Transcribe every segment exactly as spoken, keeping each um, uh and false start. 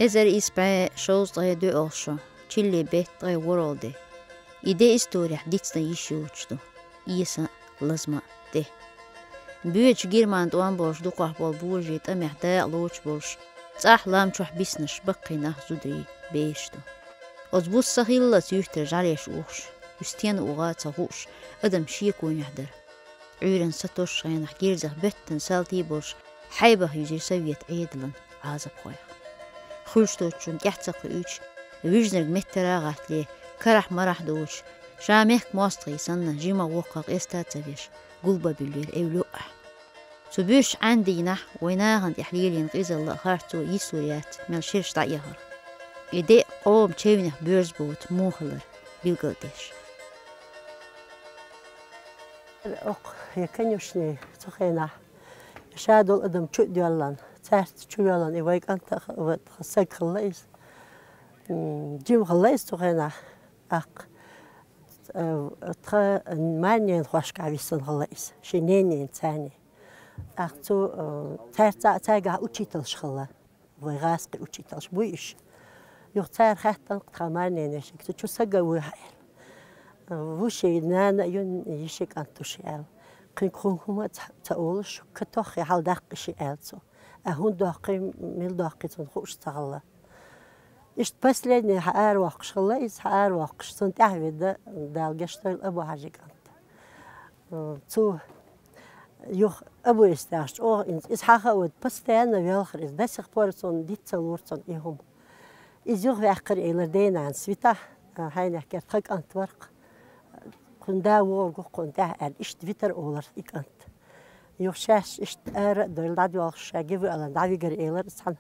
Эзар исс бӀе шовзткъе доьалгӀа шо, чилле бетт ткъе ворхӀалгӀа де. И де исторехь дицдан йиш йоцуш ду, эса а, лазам а де. Боьдучу герман тӀом болуш дукхахболу божарийн тӀамехь дакъа лоцуш болуш, цӀахь лам чохь биснарш баккхий нах, зударий, бераш ду. Оцу буса ца хиллалц юьртара жӀареш ухуш, уьш стенна угӀа а ца хууш, адам шеконехь дара. Ӏуьйранна сатосучу хенахь герзех боьттина салтий болуш, хьайбах юьзира совет Ӏедалан Ӏазапхойх. Хуьлуш доцучунна тӀаьхьа ца кхуьуьйтуш, вуьжнарг меттара а гӀаттале, карахь-марахь доцуш, ша мехкан мостагӀий санна, жимма воккха къеста а ца веш, гулбан буьллера эвла йоӀахь. Цу буьйсанна Ӏаьнна дийнахь, вайн нахана тӀехь лелийна къизалла а, харцо а йисур яц, мел шераш дӀаэхар. И де къоман чевнех боьрза боцу муха хилар билгалдеш. Окху я конюшни цу хенахь, ша долу адам чу а доьллан, цаьрца чу йоьллан, и вай кӀант а, ва-, тхан саг хилла иза. М, жима хилла иза цу хенахь, тӀаккха, э, тхан марненан хьошкахь виссина хилла иза, шен ненан царний. ТӀаккха цу, э, цаьрца, цаьргахь учительш хилла. Вай гӀазкхи учительш буй уьш. Юха цара хаьттина тхан марненех, цу чу сага вуй хьан аьлла. Ву шен нана а ю, йиши кӀант ву шен аьлла. Кхин кхунна хӀума а ца, ца олуш, катоххий хьаладаккхий шен аьлла цо. Ай хӀунда доккхий, мила доккхий цунна хууш ца хилла. Иштта последний хьан аравоккхуш хилла иза, хьан аравоккхуш, цунна тӀаьхьа ведда, Дала гечдойла, Абу-Хьаьжин кӀант. Цу юха Абу Истахьа чӀогӀа иза, иза хьаха а вайта постоянно велхар иза, до сих пор цунна диц ца луура цунна и хӀума. Иза юха ваьккхира элира ден-нанас Свитахь, а, хьайнехкера тхан кӀант вара-кх. Кхуьнан да вогӀург ву-кх кхунна тӀехь аьлла, иштта витар олура и кӀант. Юха шаьш иштта ара а дойлла дӀадоьлхуш, ша гивуьалан дӀавигар элира, цхьана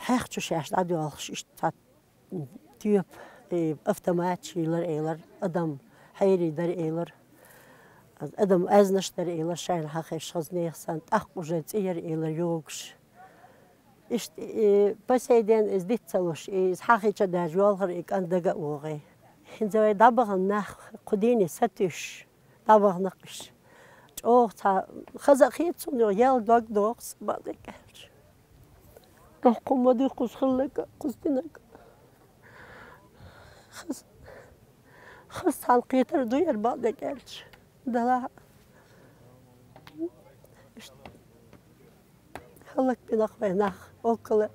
хьех чу шаьш дӀадоьлхуш, иштта цхьа тоьпа, и, автоматаш йиллар элира, адам хьерий дара элира, адам аьзнаш дара элира, шайна хьахезаш хаза нехан санна, тӀаккха уже цӀе яра элира йогуш. Иштта, и, по сей день иза диц ца луш, и, иза хьахийча даже йолхура и кӀант дага а вогӀий. ХӀинца вай дӀабахана нах кху дийне сатуьйсуш, дӀабахана-кх уьш. ЧӀогӀа цхьа хаза а хета суна, ял дог доху сан, бакъдерг аьлча. Доккха хӀума ма ду кхуза хилларг а, кхуза динарг а. Хаза, хаза цхьана кхетар ду яра, бакъдерг аьлча. Делахь а иштта хӀаллакбина-кх вай нах. Оккхала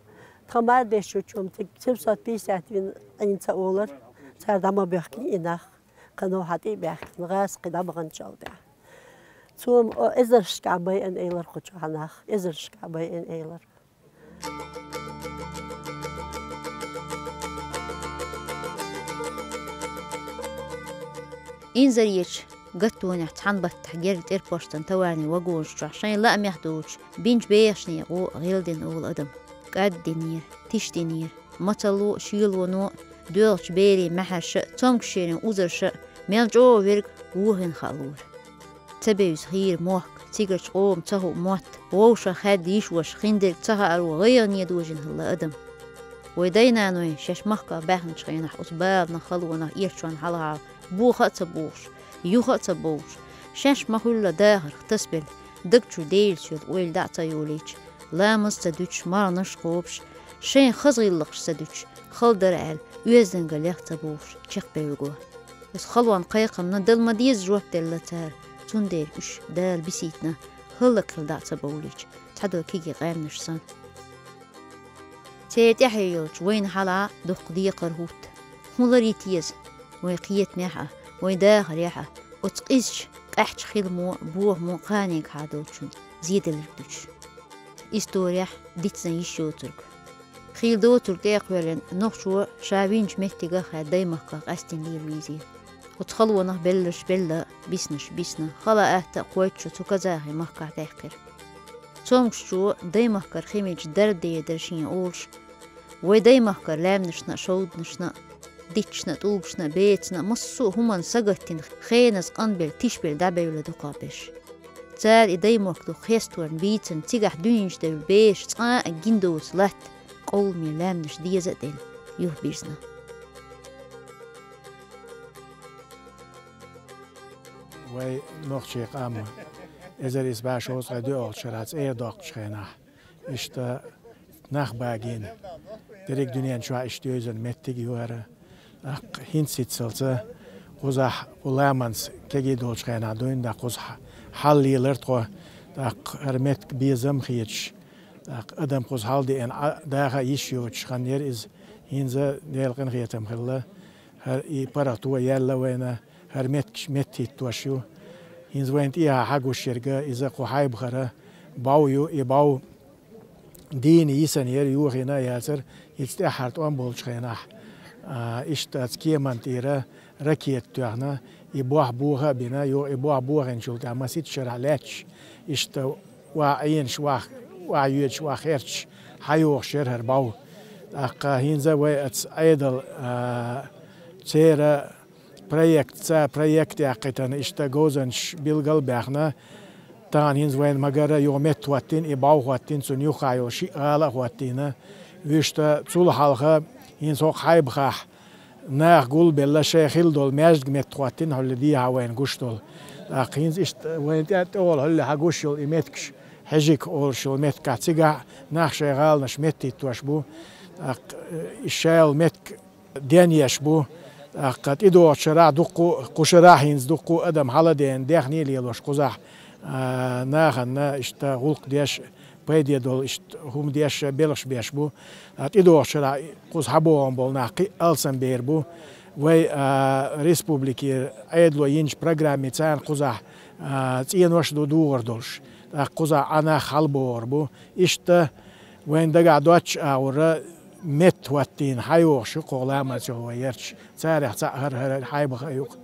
тхан мардешчу чу-м цига семьсот пятьдесят вина Ӏийна ца олура, цара дӀа ма боьхкина и нах. Кхано хьан тӀе а баьхкина, гӀазкхий дӀабаханчул тӀаьхьа. Цо-м, о, эзаршкахь байина элира кху чохь нах, эзаршкахь байина элира. Инзаречу гаттонехь цхьана баттахь герга тӀерпоштан товарный вагонаш чохь шайн лаамех доцуш бинчу бехачу некъо гӀелдина олу адам. КӀаддинера, тишдинера, мацалло а, шелоно а, доьлхучу берийн маьхьарша а, цомгушерийн узарша а, мел чӀогӀа верг вохийна хаалора. Ца бевза хийра мохк, цигарчу къоман ца хуу мотт, вовшах хаьдда йиш-ваша хиндерг ца хааро гӀайгӀане дожийна хилла адам. Вай дай-наной шаьш махках баьхначу хенахь оцу баланах, халонах, эрчонах хьалха боха а ца бохуш, юха а ца бовлуш, шаьш ма-хуьллу дахарх тасабелла, даг чуьра Делан соьла ойла дӀа а ца йолийча, ламаз а ца дуьтуш, марханаш а кхобуш, шайн хаза гӀиллакхаш ца дуьтуш, хала дара аьлла, оьздангаллех а ца бовлуш чекхбевлла го. Оцу халонан кхайкхамна дала ма-деззара жоп делла цара, цундела уьш Дала бисийтина хӀаллакьхила дӀа а ца бовлийча, цхьадолу кегий къаьмнаш санна. Церан тӀаьхье йолчу вайна хьалха дуккха декхар хӀутту. ХӀун ларийта еза? Вайн кхетамехь а, вайн дахарехь а, оцу къизачу, къаьхьачу хиламо а, бохамо а кханенга хьа долчунна зеделларг дуьтуш. Исторехь дицдан йиш йоцург. Хийла доцург тӀе а кхоьллина, нохчо ша винчу меттигах а хаьдда даймахках къаьсттина лела везира. Оцу халонах белларш белла, биснарш бисна, хала атта а кхойтта шо цу казахи махкахь даьккхира. Цомгушчо даймахкара хи мегаш дарба дер дара шена олуш, вай даймахкара лаьмнашна а, шовданашна а, дитташна а, тӀулгашна а, бецана а, массо а хӀуманна сагаттина, хеназа къанбелла, тишбелла дӀабевлла дукхахберш. Цара и даймохк дукха хесторна бийцина, цигахь дуьйнаш девлла бераш цкъа а гина доцу латта, къовламе лаьмнаш деза а делла, юхабирзина. Вай нохчийн къам эзар исс бӀе шовзткъе доьалгӀачу шарахь цӀера доккхучу хенахь, иштта нах багийна. Дерриг дуьнен чохь иштта йовзана меттиг ю хӀара. ТӀаккха хӀинццалц кхузахь кху ламанца кегий долчу хенахь дуйна, дӀа кхуза хьал лелара тхо, тӀаккха хӀара меттиг безам а хеташ, тӀаккха адам кхуза хьал деана Ӏа даха а йиш йоцуш хан яра иза. ХӀинца Делан къинхетам хилла, хӀара и паргӀато яьлла вайна, хӀара меттигаш меттахӀиттош ю. ХӀинца вайна тӀехьа хьагуш ерг иза кху Хьайбахара бӀов ю, и бӀов дийна йисина яра, йохийна а яцара, хӀинца тӀаьххьара тӀом болчу хенахь, а, иштта оцу кеманна тӀера ракета тоьхна, и бохь боха а бина, юха и бохь бохийначул тӀаьхьа масийтта шарахь лаьтташ, иштта охьа Ӏенаш, охьа, охьа йоьдуш, охьа херчаш, хьайогӀуш яра хӀара бӀов. ТӀаккха хӀинца вай оцу Ӏедал, а, церан проект, цара проект яьккхийтина, иштта говзанчаш билгал а баьхна, тахана хӀинца вайна ма-гарра юха метта хӀоттийна, и бӀов хӀоттийна, цунна юххехь йолу шиъ гӀала а хӀоттийна, вуьшта цул хьалха хӀинца хӀокху Хьайбахахь наха гулбелла шайн хилла долу маьждиг метта хӀоттийна, хьуьлла дехьа вайна гуш долу. ТӀаккха хӀинца иштта вайна тӀе, тӀехула хьуьлла хьагуш йолу и меттигаш, Хьежик олуш йолу меттигехь, цигахь нах шайн гӀаланаш меттахӀиттош бу. ТӀаккха, э, и шайолу меттиг денъеш бу. ТӀаккха тӀедогӀучу шарахь дуккха, кху шарахь хӀинца дуккха адам хьала а деана, даьхний а лелош кхузахь, а, нахана иштта гӀуллакх деш, пайде долу иштта хӀума деш, белхаш беш бу. ТӀаккха тӀедогӀучу шарахь кхуза хьабогӀун болу нах кхин а алсам бер бу. Вай, а, республикера Ӏедало йинчу программи царна кхузахь, а, цӀенош а ду дугӀур долуш. ТӀаккха кхузахь Ӏа нах хьалабогӀур бу. Иштта вайна дагахь доцчу агӀора метта хӀоттийна хьайогӀуш ю кху ламанца вай ярташ, царах цхьаъ хӀара, хӀара Хьайбаха а ю-кх.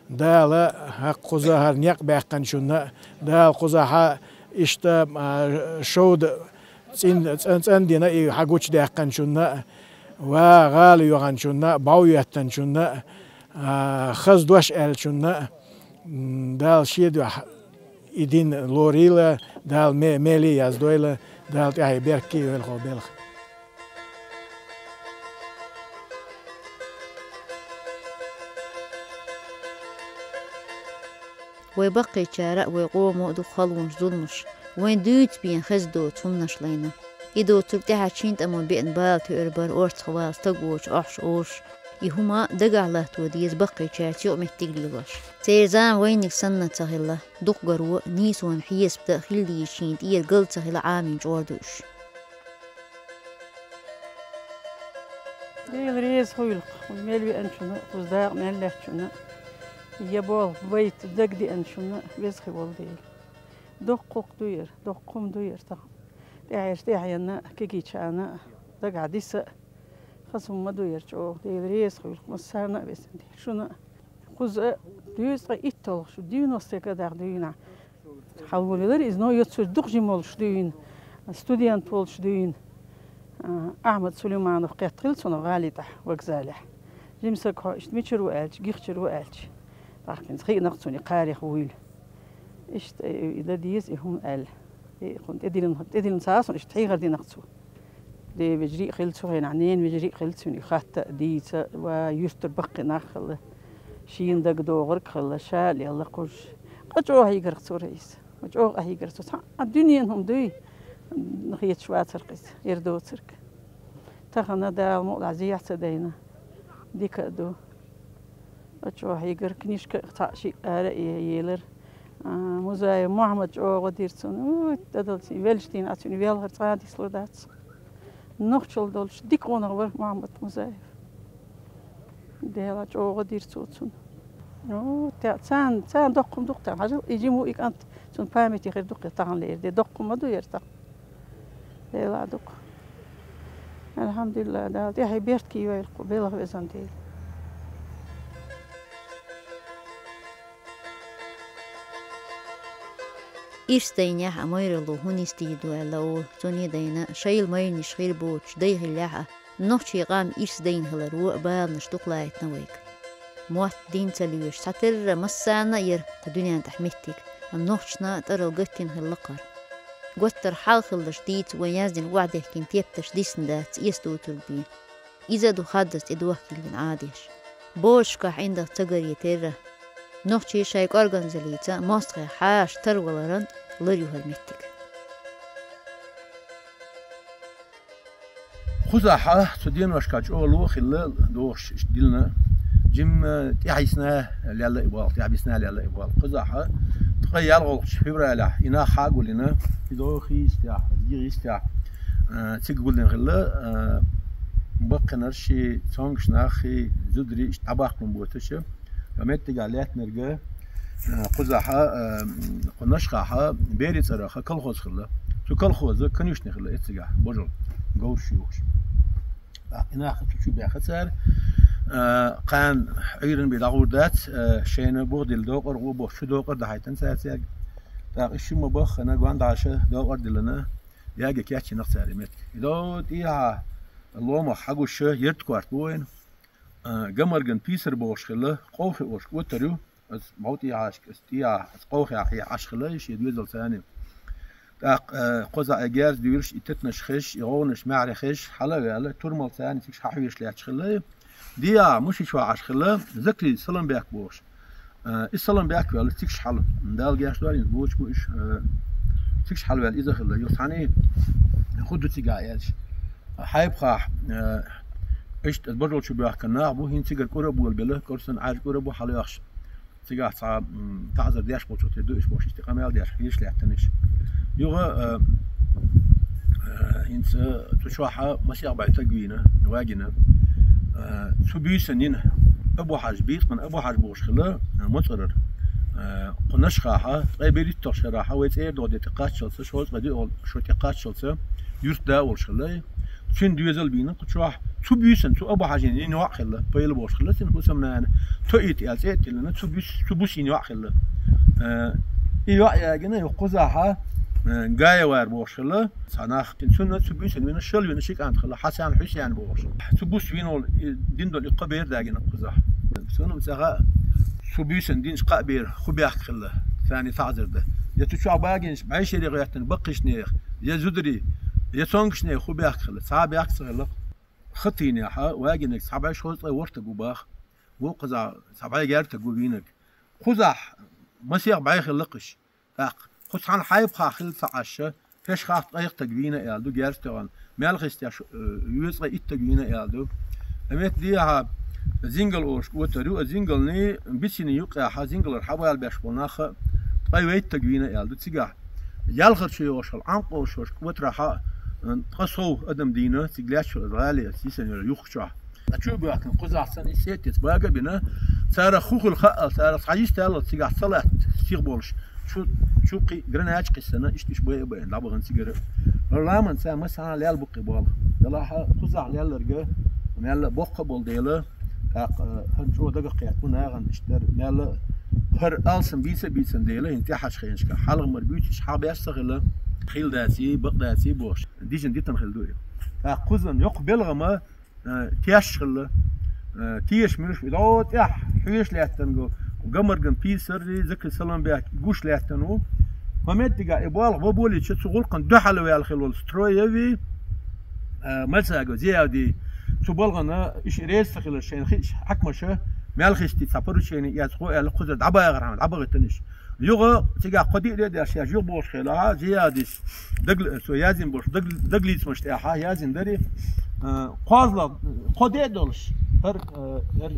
Дала хӀокхуза хӀара некъ баьккхинчунна а, Дала кхузахь иштта, а, шовда цӀин-, цӀан-, цӀандина и хьагучудаьккхинчунна а, ва гӀала йоьхначунна а, бӀов йоьттинчунна а, а, хаза дош аьллачунна а, м, Дала шен дуьхьа и дин лорийла, Дала ме-, меле яздойла, Дала тӀаьхье беркате йойла хӀокху белхан. Вай баккхийчара а, вай къомо а дукха халонаш, зуламаш, вайн дуьйцу бен хезна доцу хӀуманаш лайна. И доцург тӀаьхьа шина тӀамо беана бала тоьар бара, орцах вала стаг воцуш, охьуш, озуш. И хӀума дагахь латто деза баккхийчаьрца юкъаметтиг лелош. Церан зама вайниг санна ца хилла, дукха гаро, нийсонан хьесап дан а хилла дезачийн тӀера гал ца хилла Ӏамийна чӀогӀа ду уьш. Дела реза хуьлда-кх, вай мел веанчунна а, кхуза дакъа мел лаьцначунна а, я болх байта дагадеанчунна а, веза хи волу Дела. Доккха гӀуллакх ду яра, доккха хӀума ду яра тахана. ТӀаьхьерчу тӀаьхьенна а, кегийчарна а дагахь диса а, хаза хӀума ма ду яра чӀогӀа. Дела реза хуьлда-кх массарна а, везан Дела, шуна а. Кхуза а дуьйцу ткъе итталгӀа шу, девяностые годах дуьйна. Хьалволавелира иза, но йоцург дукха жима волуш дуьйна, студент волуш дуьйна. А, Ахьмад Сулейманов кхетта хилла цунах гӀали тӀехь, вокзалехь. Жима саг хьо иштта мичара ву аьлча, гихчара ву аьлча. ТӀаккха хӀинца хиъна-кх цунна и кхарих вуйла. Иштта, э, и дан деза и хӀума аьлла. И кхунна тӀедиллина, тӀедиллина ца а суна, иштта хьехар дина-кх цо. Ден вежарий а хилла цу хенахь, ненан вежарий а хилла цуьнан, и хатта а, дийца а, ва юьртара баккхий нах а хилла. Шена дагадогӀург а хилла, ша а лелла кхуза. Къа чӀогӀа хьийгар-кх цо, Раиса. Ма чӀогӀа къахьийгар цо. Цхьа а дуьненан хӀума дуй, хеташ вацар-кх иза, эр доцург. Тахана Дала мукъалахь зехьа ца дайна, дика а ду. Ачо хьийгара книжка цхьаъ шиъ ара а елара. А, Музаев Мухьаммад чӀогӀа дира цунна. Уй, тӀадалций, велча дийна Ӏа цуьнан велхар цкъа а дислур дац. Нохчалла долчу дика гӀунах вара Мухьаммад Музаев. Дела чӀогӀа дира цо цунна. О, те-, царна, царна доккхум дукха тан хьажал, и жиму и кӀант цунна памяти хир дукха тахана лер де. Доккхум ма ду яра тахана. Дела дукха. Алхьамдулилла, Дала тӀаьхье беркате йойла кху белхан везан Дела. Ирс дайнехь а майралло хӀун нисдийр ду аьлла олу, цунна дайна шайла майрнаш хир боцуш дай хиллехь а, нохчийн къам ирс дайна хиларо баланаш дукха лайтина вайга. Мотт дин ца лоьцуш, цхьатерра массарна а яра кху дуьнен тӀехь меттиг, нохчашна тӀарал гатдина хилла кхара. Готтара хьал хиларш дийца вайн яздина охьадехкина тептарш дисна дац, эца доцург бен. Иза а ду хаддаза тӀедохкийлина Ӏадеш. Божашкахь ӀиндагӀ ца гаре терра. Нохчий шайн кӀорганзаллица мостагӀех хьаша тарваларан лар ю хӀара меттиг. Кхузахьа цу деношка чӀогӀа ло а хилла, дохуш иштта диллина, жимма тӀехьийсна лелла и болх, тӀехьабийсна лелла и болх. Кхузахьа ткъе ялхолгӀачу февралехь и нах хьа а гулйина, и догӀу хи йистехь, и гӀи йистехь, а, цига гулдина хилла, а, баккхинарш, цомгаш нах, зударий иштта дӀабаккхалун боцуша. Ва меттигахь лаьттинарг, а, кхузахьа, а, кху Нашхахьа, Берийн цӀарахьа колхоз хилла. Цу колхоза конюшня хилла эццигахь, божал, говраш юхуш. ТӀаккха и нах цу чу баьхна цара, а, кхана Ӏуьйранна бен дӀагӀур дац, а, шайна бух дилла докъар гӀо боху, чу докъар дахьийтина цара цаьрга. ТӀаккха и ши ма баххана, гондӀаша докъар диллина, яга кечйинарх цара и меттиг. И до тӀехьа ломах хьагуша, яртакорта бу вайна. А, Гамарган писар бохуш хилла, къовхий олуш кӀотар ю, аса бӀов тӀехьашка, аса тӀехьа, аса къовхехь хьехьаш хилла, шен доьзалца цхьаьна. ТӀаккха, а, кхузахь и герз дуьйлуш, и тетанаш хезаш, и гӀовгӀанаш маьхьарий хезаш, хьала а ваьлла, турмалца цхьаьна цига хьахьоьжуш лаьтташ хилла. ДегӀа мушича вахьаш хилла, Закри Саламбек бохуш. А, и Саламбек а ваьлла, цига хьала. Дала гечдойла, боча бу уьш, а, цига хьалаваьлла иза хилла. Юха цхьаьна хӀун ду цигахь аьлча. Хьайбахахь, э, иштта божал чу боьхкина нах бу, хӀинца цигара кӀура а болабелла, кӀура санна Ӏаьржа кӀура а бу хьалайохуш. Цигахь цхьа, м, таӀзар деш болчух тера ду уьш бохуш, иштта къамел деш, хьийзаш лаьттина уьш. Юха, э, э, хӀинца цу чохьа масех бӀе стаг вийна, вагийна. Э, цу буьйсанна йина Абу-Хьажа, бийцкъана Абу-Хьажа бохуш хилла, э, МоцӀарара. Э, кху Нашхахьа, ткъе берхӀитталгӀачу шарахьа, вай цӀера догӀу де тӀекхаччалца, шовзткъе диъ шо тӀекхаччалца, юьртда а волуш хилла. Цуьнан доьзал а бийна кху чохь. Цу буьйсанна, цу Абу-Хьажин йина йоӀ хилла, пайда бохуш хилла цуьнан хӀусамнана. Тоит аьлла цӀе а тиллина, цу буьс-, цу буса йина йоӀ хилла. Э, и йоӀ ягийна, юха кхузахьа, э, Гаевар бохуш хилла. Цхьа нах, цунна цу буьйсанна вина, шал вина ши кӀант хилла, Хьасан, Хьусен бохуш. Цу буса вина волу, и дина долу и кхо бер дагийна кхузахь. Цунна ца хаьа, цу буьйсанна динчу кхаа бер хӀун бехк хилла, царна таӀзар дан. Я цу чохь багийнаш бӀе шаре гӀоьттина баккхийчу нехан, я зударий, я цомгаш нехан хӀун бехк хилла, цхьа а бехк ца хилла. Хатийнехьа вагийнарг цхьа бӀе шовзткъе ворхӀ стаг ву баха. Вукхузахь цхьа бӀе гергга стаг ву вийнарг. Кхузахь масех бӀе хилла кхуьш. ТӀаккха кху цхьана Хьайбахахь хилла ца Ӏаш, пхи-ши-хатта-ткъе стаг вийна аьлла ду герз тоьхна, Маьлхистехь, э, везткъе итт стаг вийна аьлла ду. Амма дехьа Зингал олуш кӀотар ю, а Зингалний Бицинний юккъехьа, Зингалара хьабала беш болу нах а ткъе вейтта стаг вийна аьлла ду цигахь. Ялхара чу йогӀуш йолу Ӏамкъ олуш йолчу кӀотарахьа, э, ткъе сов адам дийна, цига лаьтташ йолу гӀали, сийсана йолу юххачохь. Ткъа чу а боьхкина кхузахь санна, и сеттица бага а бина, царах хӀун хуьлу хаалла, царах цхьа йист аьлла цигахь ца латта, сиха болуш. Чу, чу кхин гранач кхиссана, иштта иштта бай а байна, дӀабахана цигара. Ламан цара массанхьа лел бу кхин болу. Делахь кхузахь лелларга, мелла а боккха а болу дела, тӀаккха, э, хӀара чӀогӀа дагах кхетта бу нахана иштта дара, мелла а хӀара алсам бийца а бийцина дела, хӀинца тӀаьхьарчу хенашкахь хьалха мара буьйцуш хьан беш ца хилла, хила даций, бакъ даций бохуш, дижина дитина хилла ду и. ТӀаккха кхузан йоккха белхама, э, теш хилла, э, теша муьлш, и дӀо тӀехь хьоьжуш лаьттина ву, Гамарган писарий, Закри Саламбек гуш лаьттина ву. Кху меттигахь и болх бан болийча, цу гӀуллакхана дуьхьал ваьлла хилла волу Строеви, э, Мальсагов Зиявди, цу балхана иша реза ца хилар шайна хиъча хьаькамаша, Маьлхисти цхьа поручени эцна гӀо аьлла, кхузара дӀабахархьама, дӀабахийтина иша. Юха цигахь кхо-диъ де а деш, шаьш юха бохуш хилахь, Зиядис дагла-, цо язйина болуш даг-, даглицамаш тӀехьа язйина дарий, а, кхозлагӀа кхо де а долуш, хӀара, а, хӀара,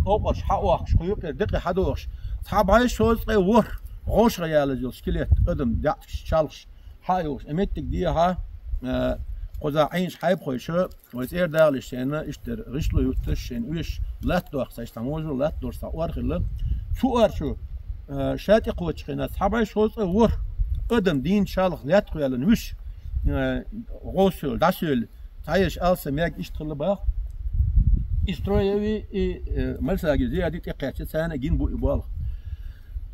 а, овкъарш хьаохкуш, кху юкъера декъе хьадохуш, цхьа бӀе шовзткъе ворхӀ гӀовшах ялаза йолу скелет адам, даьӀахкаш, чалхаш хьа а йолуш, и меттиг дехьа, а, кхуза Ӏийначу хьайбахойша, вай цӀера дагӀалаш шайна иштта дара, гӀишло ютташ, шайна оьшуш латта доккху цхьа, иштта можа латта долуш цхьа ор хилла. Цу ор чу, а, ша тӀекхочу хенахь, цхьа бӀе шовзткъе ворхӀ адам дийна чалха лаьтта кхоьллина вуьш, а, гӀо соьлу, дӀасоьлу, цхьаерш алсам мега иштта хилла баха. И Строеви, и, э, Мальсаги Зияди тӀекхаьчча, царна а гина бу и болх.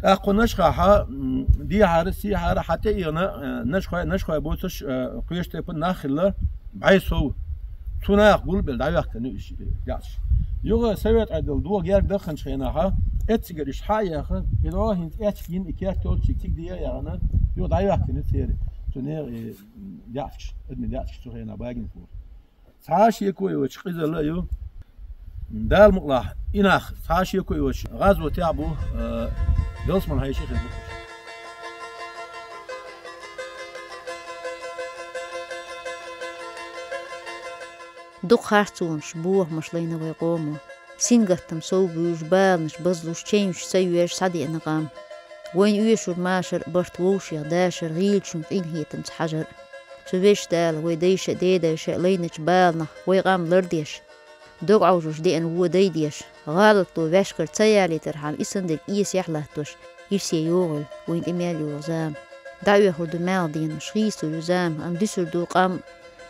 ТӀаккха кху Нашхахьа, м, дехьара, сехьара хьан тӀе а йигна, э, Нашхой, Нашхой боцуш, э, кхечу тайпана нах хилла, бӀе сов. Цу наха гулбелла дӀавехкина ю уьш, э, даьӀахкаш. Юха Совет Ӏедал догӀа герга даханчу хенахьа, эццигара уьш хьа а яха, и догӀа хӀинца эцциг йина и керта йолчу цига де а яхана, юха дӀавехкина ю церан, цу нехан, э, даьӀахкаш, адамийн даьӀахкаш цу хенахь багина хилла. Цхьа а шеко йоцуш къизалла а ю. Дала мукъалахь, и нах цхьа а шеко йоцуш гӀазотехь бу, э, белсман хьеший хир бу. Дукха харцонаш, бохамаш лайна вай къомо. Сингаттам сов буьйш, баланаш базлуш, чеймаш ца йоьш схьадеана къам. Вайна оьшура машар а, барт вовшех дашар, гӀийлачун къинхетамца хьажар. Цу Везачу Дала вай дайша а, дедайша а лайначу баланах вай къам лардеш, дог Ӏовжуш деана вон дайдеш, гӀалатло ваьшкара ца ялийтархьама, исандерг эсехь а латтош, ирсе йогӀийла вайна тӀе мел йогӀу зама. ДӀаоьхур ду маьлха денаш, хийцалур ю зама, амма дуьсур ду къам,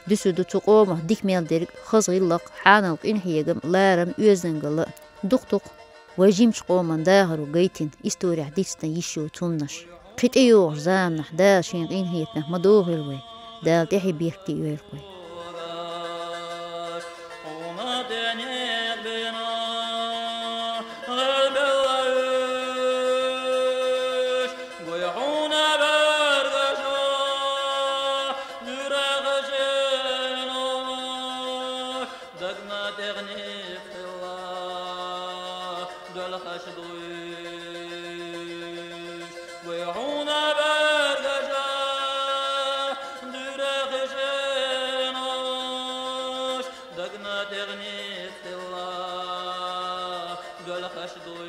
дуьсур ду цу къомах дика мел дерг, хаза гӀиллакх, хьанал къинхьегам, ларам, оьздангалла. Дукха-дукха вай жимачу къоман дахаро гайтина, исторехь дицдан йиш йоцу хӀуманаш. Кхин тӀейогӀучу заманахь Дала Шен къинхетамех ма дохийла вай, Дала тӀаьхье беркате йойла вай. Дагна тӀегӀнех хилла доьлхаш дуьйш, вай хьуна бергажа дуьрахи женош. Дагна тӀегӀнех хилла доьлхаш дуьйш.